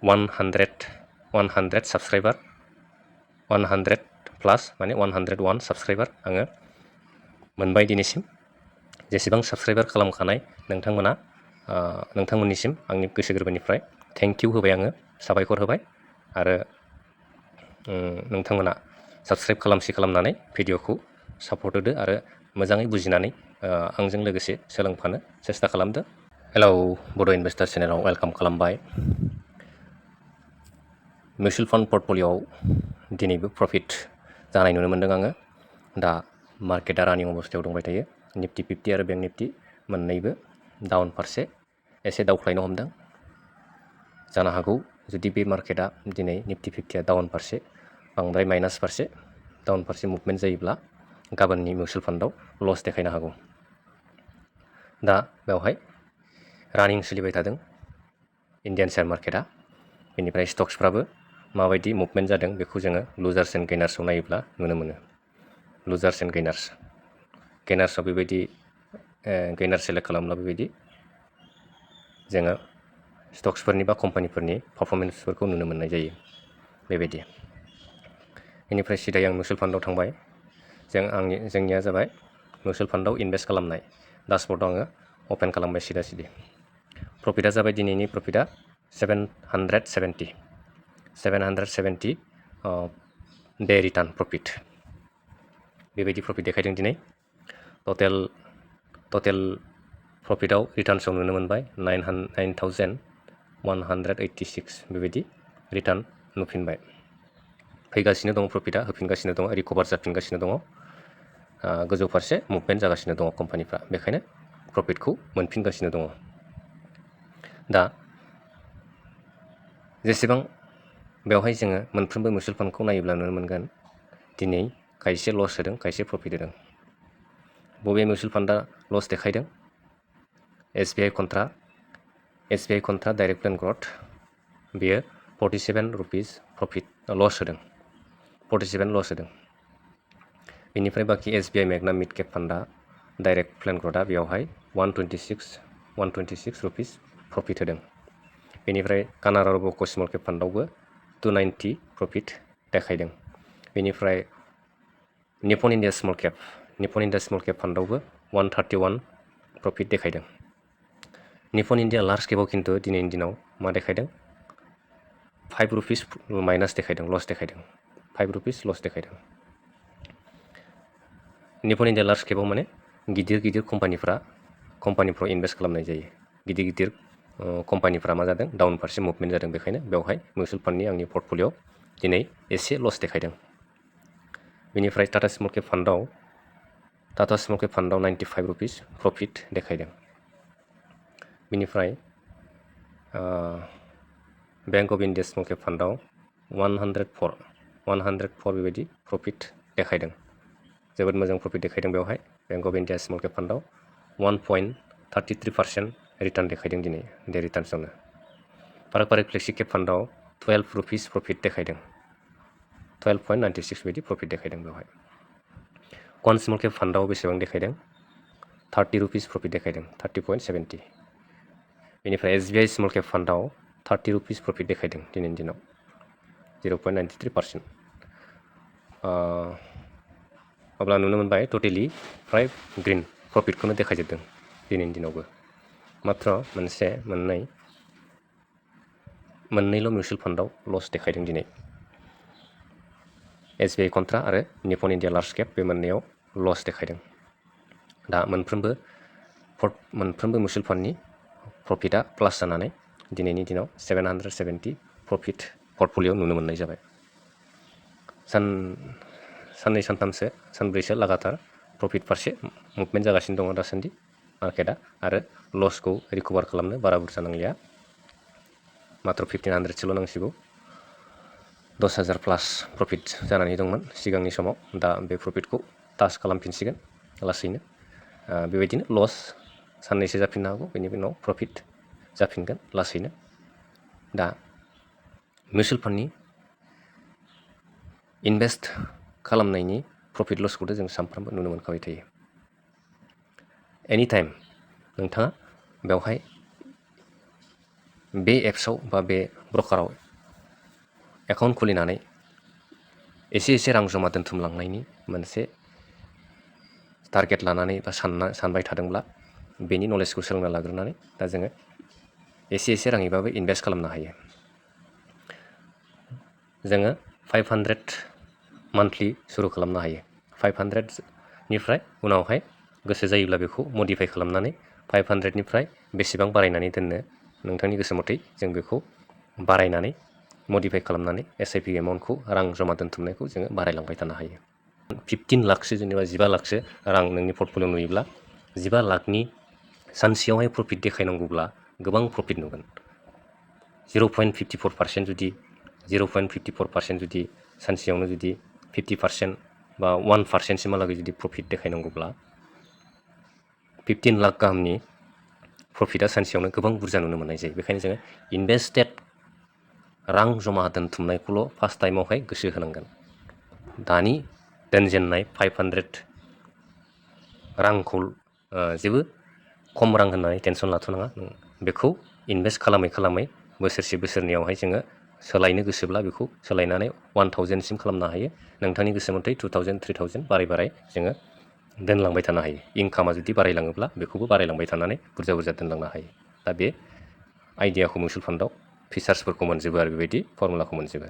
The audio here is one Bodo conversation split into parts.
100 साबस्क्राइबार 100 प्लास माने 101 साबस्क्राइबार आङो मोनबाय दिनैसिम। जेसेबां साबस्क्राइबार खालामखानाय नोंथांमोननिसिम आंनि गोसो गोरबोनिफ्राय थेंक इउ होबाय, आङो साबायखर होबाय। आरो नोंथांमोना साबस्क्राइब खालामनानै भिडिअखौ सापर्ट होदो आरो मोजाङै बुजिनानै आंजों लोगोसे सोलोंफानो सेस्था खालामदो। हेलौ बड' इनभेस्टार चेनेलाव वेलकाम खालामबाय। मिउचुवेल फान्ड पर्टफलिय'आव दिनैबो प्रफिट जानाय नुनो मोन्दों आङो। दा मार्केटआ रानिं अबस्थायाव दंबाय थायो। निफ्टि 50 आरो बेंक निफ्टि मोननैबो डाउन फारसे एसे दावख्लायनो हमदों। जानो हागौ जुदि बे मार्केटआ दिनै निफ्टि 50आ डाउन फारसे बांद्राय माइनास फारसे डाउन फारसे मुभमेन्ट जायोब्ला गाबोननि मिउचुवेल फान्डआव लस देखायनो हागौ। दा बेवहाय रानिं सोलिबाय थादों इन्डियान शेयार मार्केटआ। बेनिफ्राय स्टक्सफ्राबो माबायदि मुभमेन्ट जादों बेखौ जोङो लुजार्स एन्ड गेनार्सआव नायोब्ला नुनो मोनो। लुजार्स एन्ड गेनार्सआव बेबायदि गेनार सेलेक्ट खालामब्ला बेबायदि जोङो स्टक्सफोरनि बा कम्पानिफोरनि पारफरमेन्सफोरखौ नुनो मोननाय जायो बेबायदि। बेनिफ्राय सिदायै आं मिउचुवेल फान्डआव थांबाय। जोंनिया जाबाय मिउचुवेल फान्डआव इनभेस्ट खालामनाय। डासबर्डआव आङो अपेन खालामबाय सिदा। प्रफिटआ जाबाय दिनैनि प्रफिटआ 770 डे रिटार्न प्रफिट। बेबायदि प्रफिट देखायदों दिनै। टटेल प्रफिटआव रिटार्न्सआव नुनो मोनबाय 9,186 बेबायदि रिटार्न नुफिनबाय। फैगासिनो दङ प्रफिटआ, होफिनगासिनो दङ, रिकभार जाफिनगासिनो दङ। गोजौ फारसे मुभमेन्ट जागासिनो दङ कम्पानिफ्रा, बेखायनो प्रफिटखौ मोनफिनगासिनो दङ। दा जेसेबां बेवहाय जोङो मोनफ्रोमबो मिउचुवेल फान्डखौ नायोब्ला नुनो मोनगोन दिनै खायसे लस होदों, खायसे प्रफिट होदों। बबे मिउचुवेल फान्डआ लस देखायदों? SBI contra direct plain growth, बेयो 47 रुपिस प्रफिट लस होदों, 47 लस होदों। बेनिफ्राय बाखि SBI मेगना मिड केप फान्डआ डाइरेक्ट प्लेन ग्रथआ बेयावहाय 126 रुपिस प्रफिट होदों। बेनिफ्राय कानाडा रबक' स्मल केप फान्डआवबो 290 प्रफिट देखायदों। बेनिफ्राय निप्पन इन्डिया स्मल केप फान्डआवबो 131 प्रफिट देखायदों। निप्पन इन्डिया लार्ज केपआव खिन्थु दिनैनि दिनाव मा देखायदों? 5 रुपिस माइनास देखायदों, लस देखायदों। 5 रुपिस लस देखायदों। निप्पन इन्डिया लार्ज केपआव माने गिदिर कम्पानिफ्राव इनभेस्ट खालामनाय जायो। गिदिर कम्पानिफ्रा मा जादों? डाउन फारसे मुभमेन्ट जादों। बेखायनो बेवहाय मिउचुवेल फान्डनि आंनि पर्टफलिय'आव दिनै एसे लस देखायदों। बेनिफ्राय टाटा स्मल केप फान्डआव 95 रुपिस प्रफिट देखायदों। बेनिफ्राय Bank of India small cap फान्डआव 104 बेबायदि प्रफिट देखायदों। जोबोद मोजां प्रफिट देखायदों बेवहाय। Bank of India small cap फान्डआव 1.33% रिटार्न देखायदों दिनै डे रिटार्न्सआवनो। फाराग फ्लेक्सि केप फान्डआव 12 रुपिस प्रफिट देखायदों। 12.96 बायदि प्रफिट देखायदों बेवहाय। कन स्मल केप फान्डआव बेसेबां देखायदों? 30 रुपिस प्रफिट देखायदों, 30.70। बेनिफ्राय SBI स्मल केप फान्डआव 30 रुपिस प्रफिट देखायदों दिनैनि दिनाव, 0.93%। अब्ला नुनो मोनबाय टटेलि फ्राय ग्रिन प्रफिटखौनो देखायजोबदों दिनैनि दिनावबो। मात्र मोननैल' मिउचुवेल फान्डआव लस देखायदों दिनै। SBI कन्ट्रा आरो निप्पन इन्डिया लार्ज केप, बे मोननैयाव लस देखायदों। दा मोनफ्रोमबो मिउचुवेल फान्डनि प्रफिटआ प्लास जानानै दिनैनि दिनाव 770 प्रफिट पर्टफलिय'आव नुनो मोननाय जाबाय। सानब्रैसो लागातार प्रफिट फारसे मुभमेन्ट जागासिनो दङ दासान्दि मार्केटआ। आरो लसखौ रिकभार खालामनो बारा बुरजा नांलिया, मात्र 1500सोल' नांसिगौ। 10,000 प्लास प्रफिट जानानै दंमोन सिगांनि समाव। दा बे प्रफिटखौ टाच खालामफिनसिगोन लासैनो। बेबायदिनो लस साननैसो जाफिननो हागौ, बेनि उनाव प्रफिट जाफिनगोन लासैनो। दा मिउचुवेल फान्डनि इनभेस्ट खालामनायनि प्रफिट लसखौथ' जों सानफ्रामबो नुनो मोनखाबाय थायो। एनि टाइम नोंथाङा बेवहाय बे एप्सआव बा बे ब्रकाराव एकाउन्ट खुलिनानै एसे रां जमा दोनथुमलांनायनि मोनसे टारगेट लानानै बा सानबाय थादोंब्ला बेनि नलेजखौ सोलोंना लाग्रोनानै दा जोङो एसे राङैबाबो इनभेस्ट खालामनो हायो। जोङो 500 मान्थलि सुरु खालामनो हायो। 500निफ्राय उनावहाय गोसो जायोब्ला बेखौ मडिफाइ खालामनानै 500निफ्राय बेसेबां बारायनानै दोननो नोंथांनि गोसो मथै जों बेखौ बारायनानै मडिफाइ खालामनानै SIP एमाउन्टखौ रां जमा दोनथुमनायखौ जोङो बारायलांबाय थानो हायो। 15 लाखसो जेनेबा 15 लाखसो रां नोंनि पर्टफलिअ नुयोब्ला 15 लाखनि सानसेयावहाय प्रफिट देखायनांगौब्ला गोबां प्रफिट नुगोन। 0.54% जुदि 0.54% जुदि सानसेयावनो जुदि 50% बा 1% सिमहालागै जुदि प्रफिट देखायनांगौब्ला 15 लाख गाहामनि प्रफिटआ सानसेयावनो गोबां बुरजा नुनो मोननाय जायो। बेखायनो जोङो इनभेस्टेड रां जमा दोनथुमनायखौल' फार्स्ट टाइमावहाय गोसो होनांगोन। दानि दोनजेननाय 500 रांखौ जेबो खम रां होननानै टेनसन लाथ'नाङा। बेखौ इनभेस्ट खालामै बोसोरसेयावहाय जोङो सोलायनो गोसोब्ला बेखौ सोलायनानै 1000सिम खालामनो हायो। नोंथांनि गोसो मथै 2000, 3000 बाराय जोङो दोनलांबाय थानो हायो। इनकामा जुदि बारायलाङोब्ला बेखौबो बारायलांबाय थानानै बुरजा दोनलांनो हायो। दा बे आइडियाखौ मिउचुवेल फान्डआव फिचार्सफोरखौ मोनजोबो आरो बेबायदि फर्मुलाखौ मोनजोबो।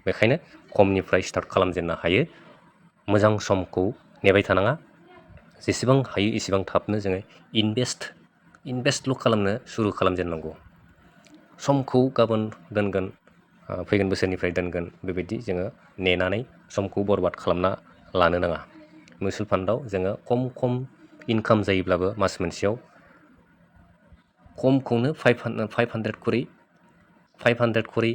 बेखायनो खमनिफ्राय स्टार्ट खालामजेननो हायो। मोजां समखौ नेबाय थानाङा। जेसेबां हायो एसेबां थाबनो जोङो इनभेस्टल' खालामनो सुरु खालामजेननांगौ। समखौ गाबोन दोनगोन, फैगोन बोसोरनिफ्राय दोनगोन, बेबायदि जोङो नेनानै समखौ बरबाद खालामना लानो नाङा। मिउचुवेल फान्डआव जोङो खम इनकाम जायोब्लाबो मास मोनसेयाव खमखौनो 500 खरि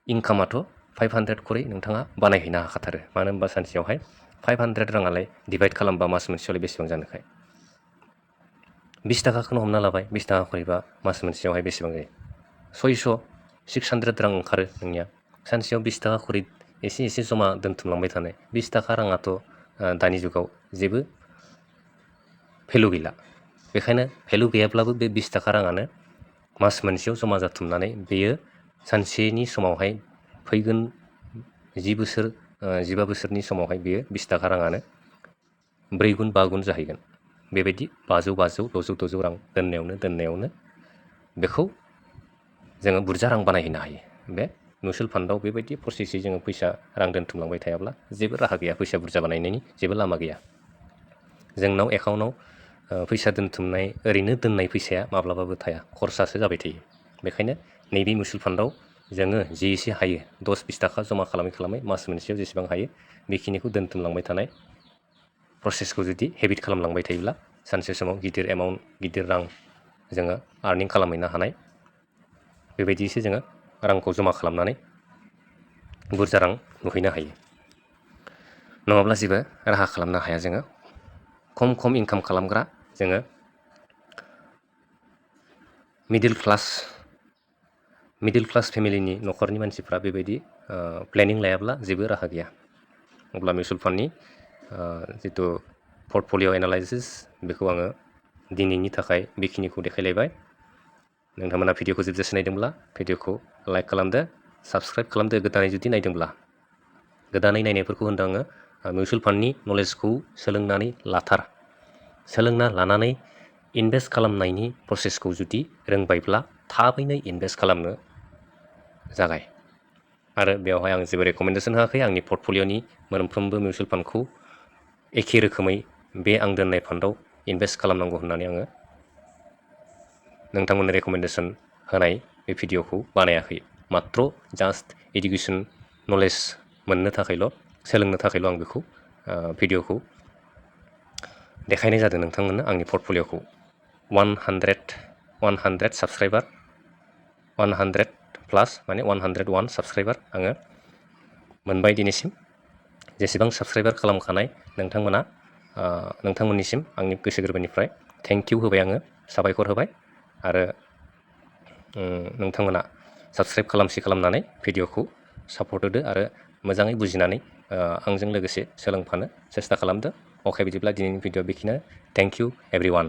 इनकामाथ' 500 खरि नोंथाङा बानायहैनो हाखाथारो। मानो होनबा सानसेयावहाय 500 राङालाय डिभाइड खालामबा मास मोनसेयावलाय बेसेबां जानोखाय। 20 थाखाखौनो हमना लाबाय, 20 थाखा खरिबा मास मोनसेयावहाय बेसेबां जायो? 600 रां ओंखारो नोंनिया। सानसेयाव 20 थाखा खरि एसे जमा दोनथुमलांबाय थानाय 20 थाखा राङाथ' दानि जुगाव जेबो भेलु गैला। बेखायनो भेलु गैयाब्लाबो बे 20 थाखा राङानो मास मोनसेयाव जमा जाथुमनानै बेयो सानसेनि समावहाय फैगोन 10 बोसोर 15 बोसोरनि समावहाय बेयो 20 थाखा राङानो 4 गुन 5 गुन जाहैगोन। बेबायदि 500, 600 रां दोननायावनो बेखौ जोङो बुरजा रां बानायहैनो हायो। बे मिउचुवेल फान्डआव बेबायदि प्रसेसै जोङो फैसा रां दोनथुमलांबाय थायाब्ला जेबो राहा गैया। फैसा बुरजा बानायनायनि जेबो लामा गैया। जोंनाव एकाउन्टआव फैसा दोनथुमनाय ओरैनो दोननाय फैसाया माब्लाबाबो थाया, खरसासो जाबाय थायो। बेखायनो नैबे मिउचुवेल फान्डआव जोङो जे एसे हायो 10-20 थाखा जमा खालामै मास मोनसेयाव जेसेबां हायो बेखिनिखौ दोनथुमलांबाय थानाय प्रसेसखौ जुदि हेबिट खालामलांबाय थायोब्ला सानसे समाव गिदिर रां जोङो आर्निं खालामहैनो हानाय, बेबायदिसो जोङो रांखौ जमा खालामनानै बुरजा रां नुहैनो हायो। नङाब्ला जेबो राहा खालामनो हाया। जोङो खम इनकाम खालामग्रा, जोङो मिडिल क्लास फेमिलिनि न'खरनि मानसिफ्रा बेबायदि प्लेनिं लायाब्ला जेबो राहा गैया। अब्ला मिउचुवेल फान्डनि जिथु पर्टफलिअ एनालाइसिस बेखौ आङो दिनैनि थाखाय बेखिनिखौ देखायलायबाय। नोंथांमोना भिडिअखौ जोबजासे नायदोंब्ला भिडिअखौ लाइक खालामदो, साबस्क्राइब खालामदो। गोदानै जुदि नायदोंब्ला, गोदानै नायनायफोरखौ होनदों आङो मिउचुवेल फान्डनि नलेजखौ सोलोंना लानानै इनभेस्ट खालामनायनि प्रसेसखौ जुदि रोंबायब्ला थाबैनो इनभेस्ट खालामनो जागाय। आरो बेवहाय आं जेबो रेकमेन्डेसन होआखै। आंनि पर्टफलिअनि मोनफ्रोमबो मिउचुवेल फान्डखौ एखे रोखोमै बे आं दोननाय फान्डआव इनभेस्ट खालामनांगौ होननानै आङो नोंथांमोननो रेकमेन्डेसन होनाय बे भिडिअखौ बानायाखै। माथ्र' जास्ट इडुकेसन नलेज मोननो थाखायल', सोलोंनो थाखायल' आं बेखौ भिडिअखौ देखायनाय जादों नोंथांमोननो। आंनि पर्टफलिअखौ 100 साबस्क्राइबार, 100 प्लास माने 101 साबस्क्राइबार आङो मोनबाय दिनैसिम। जेसेबां साबस्क्राइबार खालामखानाय नोंथांमोननिसिम आंनि गोसो गोरबोनिफ्राय थेंक इउ होबाय, आङो साबायखर होबाय। आरो नोंथांमोना साबस्क्राइब खालामनानै भिडिअखौ सापर्ट होदो आरो मोजाङै बुजिनानै आंजों लोगोसे सोलोंफानो सेस्था खालामदो। अके, बिदिब्ला दिनैनि भिडिअ बेखिनियानो। Thank you everyone.